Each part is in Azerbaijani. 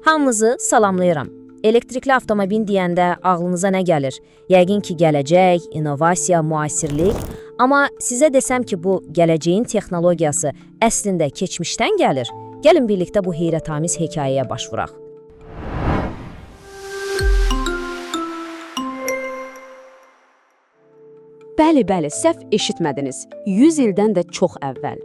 Hamınızı salamlayıram. Elektrikli avtomobil deyəndə ağlınıza nə gəlir? Yəqin ki, gələcək, innovasiya, müasirlik. Amma sizə desəm ki, bu gələcəyin texnologiyası əslində keçmişdən gəlir. Gəlin birlikdə bu heyrətamiz hekayəyə baş vuraq. Bəli, bəli, səhv eşitmədiniz. 100 ildən də çox əvvəl.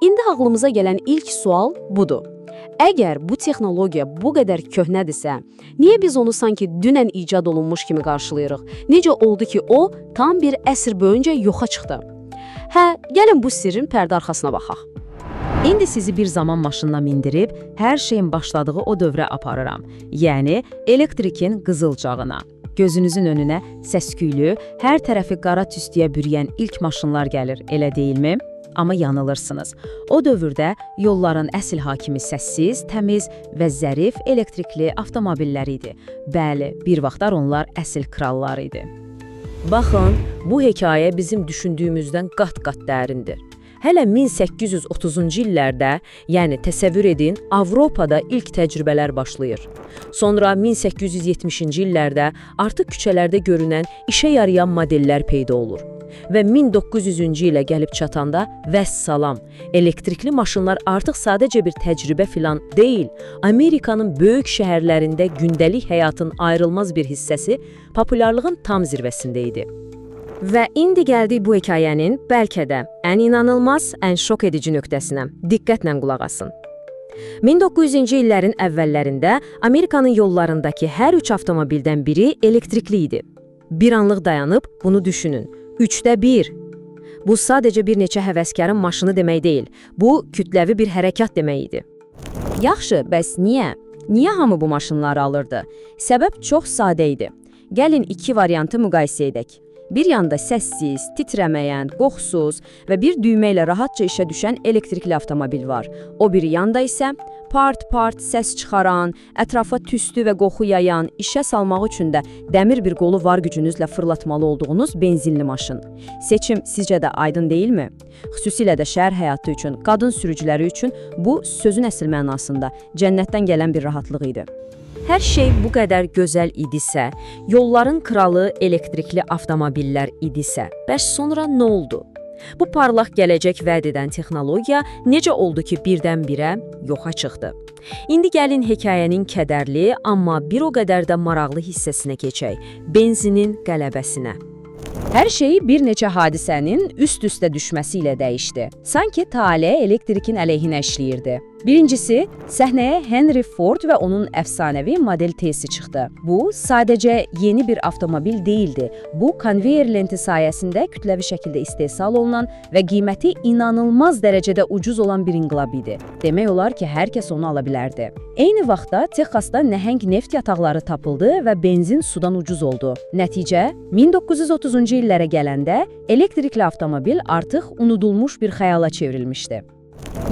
İndi ağlımıza gələn ilk sual budur. Əgər bu texnologiya bu qədər köhnədirsə, niyə biz onu sanki dünən icad olunmuş kimi qarşılayırıq? Necə oldu ki, o tam bir əsr boyunca yoxa çıxdı? Hə, gəlin bu sirrin pərdə arxasına baxaq. İndi sizi bir zaman maşınına mindirib hər şeyin başladığı o dövrə aparıram. Yəni elektrikin qızıl çağına. Gözünüzün önünə səs-küylü, hər tərəfi qara tüstüyə bürüyən ilk maşınlar gəlir, elə deyilmi? Amma yanılırsınız. O dövrdə yolların əsl hakimi səssiz, təmiz və zərif elektrikli avtomobillər idi. Bəli, bir vaxtlar onlar əsl krallar idi. Baxın, bu hekayə bizim düşündüyümüzdən qat-qat dərindir. Hələ 1830-cu illərdə, yəni təsəvvür edin, Avropada ilk təcrübələr başlayır. Sonra 1870-ci illərdə artıq küçələrdə görünən işə yarayan modellər peyda olur. Və 1900-cü ilə gəlib çatanda vəssalam, elektrikli maşınlar artıq sadəcə bir təcrübə filan deyil, Amerikanın böyük şəhərlərində gündəlik həyatın ayrılmaz bir hissəsi populyarlığın tam zirvəsində idi. Və indi gəldik bu hekayənin bəlkə də ən inanılmaz, ən şok edici nöqtəsinə. Diqqətlə qulaq asın. 1900-cü illərin əvvəllərində Amerikanın yollarındakı hər üç avtomobildən biri elektrikli idi. Bir anlıq dayanıb bunu düşünün. 3də 1. Bu sadəcə bir neçə həvəskarın maşını demək deyil. Bu kütləvi bir hərəkat demək idi. Yaxşı, bəs niyə? Niyə hamı bu maşınları alırdı? Səbəb çox sadə idi. Gəlin iki variantı müqayisə edək. Bir yanda səssiz, titrəməyən, qoxusuz və bir düymə ilə rahatca işə düşən elektrikli avtomobil var. O biri yanda isə part-part səs çıxaran, ətrafa tüstü və qoxu yayan, işə salmaq üçün də dəmir bir qolu var gücünüzlə fırlatmalı olduğunuz benzinli maşın. Seçim sizcə də aydın deyilmi? Xüsusilə də şəhər həyatı üçün, qadın sürücüləri üçün bu sözün əsl mənasında cənnətdən gələn bir rahatlıq idi. Hər şey bu qədər gözəl idisə, yolların kralı elektrikli avtomobillər idisə, bəs sonra nə oldu? Bu parlaq gələcək vəd edən texnologiya necə oldu ki, birdən-birə yoxa çıxdı? İndi gəlin hekayənin kədərli, amma bir o qədər də maraqlı hissəsinə keçək. Benzinin qələbəsinə. Hər şey bir neçə hadisənin üst-üstə düşməsi ilə dəyişdi. Sanki tale elektrikin əleyhinə işləyirdi. Birincisi, səhnəyə Henry Ford və onun əfsanəvi Model T-si çıxdı. Bu, sadəcə yeni bir avtomobil deyildi. Bu, konveyer lenti sayəsində kütləvi şəkildə istehsal olunan və qiyməti inanılmaz dərəcədə ucuz olan bir inqilab idi. Demək olar ki, hər kəs onu ala bilərdi. Eyni vaxtda Texasda nəhəng neft yataqları tapıldı və benzin sudan ucuz oldu. Nəticə, 1930-cu illərə gələndə elektrikli avtomobil artıq unudulmuş bir xəyala çevrilmişdi.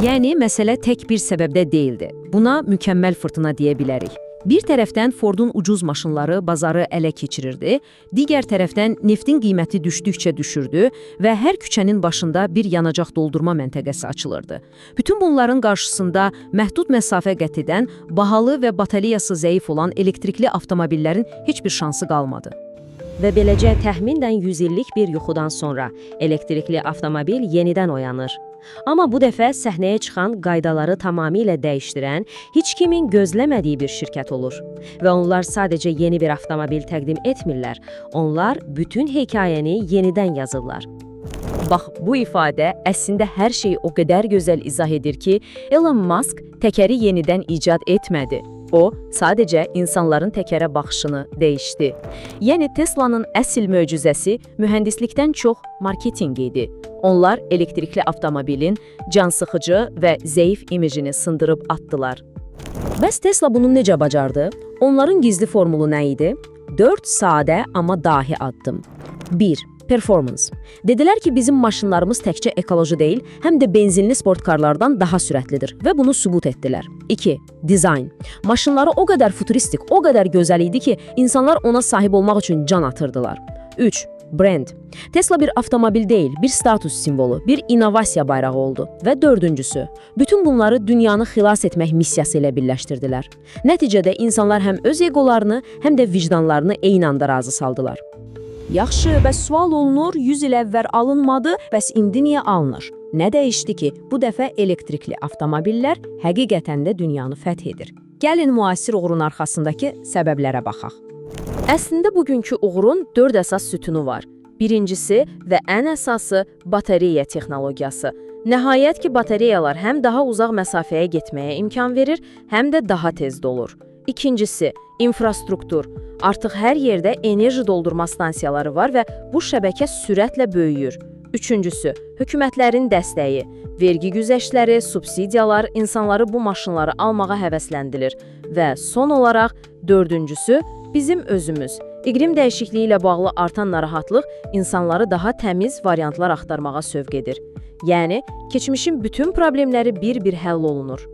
Yəni məsələ tək bir səbəbdə deyildi. Buna mükəmməl fırtına deyə bilərik. Bir tərəfdən Fordun ucuz maşınları bazarı ələ keçirirdi, digər tərəfdən neftin qiyməti düşdükcə düşürdü və hər küçənin başında bir yanacaq doldurma məntəqəsi açılırdı. Bütün bunların qarşısında məhdud məsafə qət edən, bahalı və batareyası zəif olan elektrikli avtomobillərin heç bir şansı qalmadı. Və beləcə təxminən 100 illik bir yuxudan sonra elektrikli avtomobil yenidən oyanır. Amma bu dəfə səhnəyə çıxan qaydaları tamamilə dəyişdirən, heç kimin gözləmədiyi bir şirkət olur. Və onlar sadəcə yeni bir avtomobil təqdim etmirlər. Onlar bütün hekayəni yenidən yazırlar. Bax, bu ifadə əslində hər şeyi o qədər gözəl izah edir ki, Elon Musk təkəri yenidən icad etmədi. O, sadəcə insanların təkərə baxışını dəyişdi. Yəni Tesla'nın əsl möcüzəsi mühəndislikdən çox marketinq idi. Onlar elektrikli avtomobilin cansıxıcı və zəif imicini sındırıb atdılar. Bəs Tesla bunu necə bacardı? Onların gizli formulu nə idi? 4 sadə amma dahi addım. 1. Performance. Dedilər ki, bizim maşınlarımız təkcə ekoloji deyil, həm də benzinli sportkarlardan daha sürətlidir və bunu sübut etdilər. 2. Design. Maşınları o qədər futuristik, o qədər gözəl idi ki, insanlar ona sahib olmaq üçün can atırdılar. 3. Brand. Tesla bir avtomobil deyil, bir status simvolu, bir innovasiya bayrağı oldu. Və dördüncüsü, bütün bunları dünyanı xilas etmək missiyası ilə birləşdirdilər. Nəticədə insanlar həm öz egolarını, həm də vicdanlarını eyni anda razı saldılar. Yaxşı, bəs sual olunur, 100 il əvvəl alınmadı, bəs indi niyə alınır? Nə dəyişdi ki, bu dəfə elektrikli avtomobillər həqiqətən də dünyanı fəth edir? Gəlin müasir uğurun arxasındakı səbəblərə baxaq. Əslində bugünkü uğurun 4 əsas sütunu var. Birincisi və ən əsası batareya texnologiyası. Nəhayət ki, batareyalar həm daha uzaq məsafəyə getməyə imkan verir, həm də daha tez dolur. İkincisi, infrastruktur. Artıq hər yerdə enerji doldurma stansiyaları var və bu şəbəkə sürətlə böyüyür. Üçüncüsü, hökumətlərin dəstəyi. Vergi güzəştləri, subsidiyalar insanları bu maşınları almağa həvəsləndirir. Və son olaraq dördüncüsü, bizim özümüz. İqlim dəyişikliyi ilə bağlı artan narahatlıq insanları daha təmiz variantlar axtarmağa sövq edir. Yəni, keçmişin bütün problemləri bir-bir həll olunur.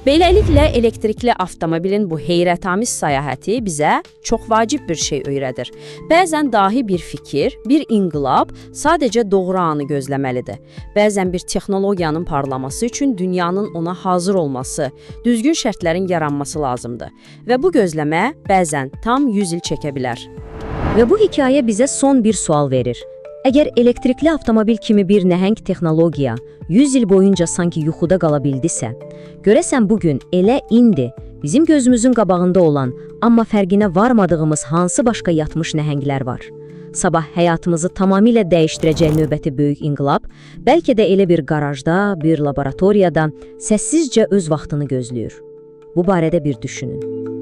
Beləliklə, elektrikli avtomobilin bu heyrətamiz səyahəti bizə çox vacib bir şey öyrədir. Bəzən dahi bir fikir, bir inqilab sadəcə doğru anı gözləməlidir. Bəzən bir texnologiyanın parlaması üçün dünyanın ona hazır olması, düzgün şərtlərin yaranması lazımdır. Və bu gözləmə bəzən tam 100 il çəkə bilər. Və bu hekayə bizə son bir sual verir. Əgər elektrikli avtomobil kimi bir nəhəng texnologiya 100 il boyunca sanki yuxuda qala bildisə, görəsən bugün elə indi bizim gözümüzün qabağında olan, amma fərqinə varmadığımız hansı başqa yatmış nəhənglər var? Sabah həyatımızı tamamilə dəyişdirəcək növbəti böyük inqilab, bəlkə də elə bir qarajda, bir laboratoriyada səssizcə öz vaxtını gözləyir. Bu barədə bir düşünün.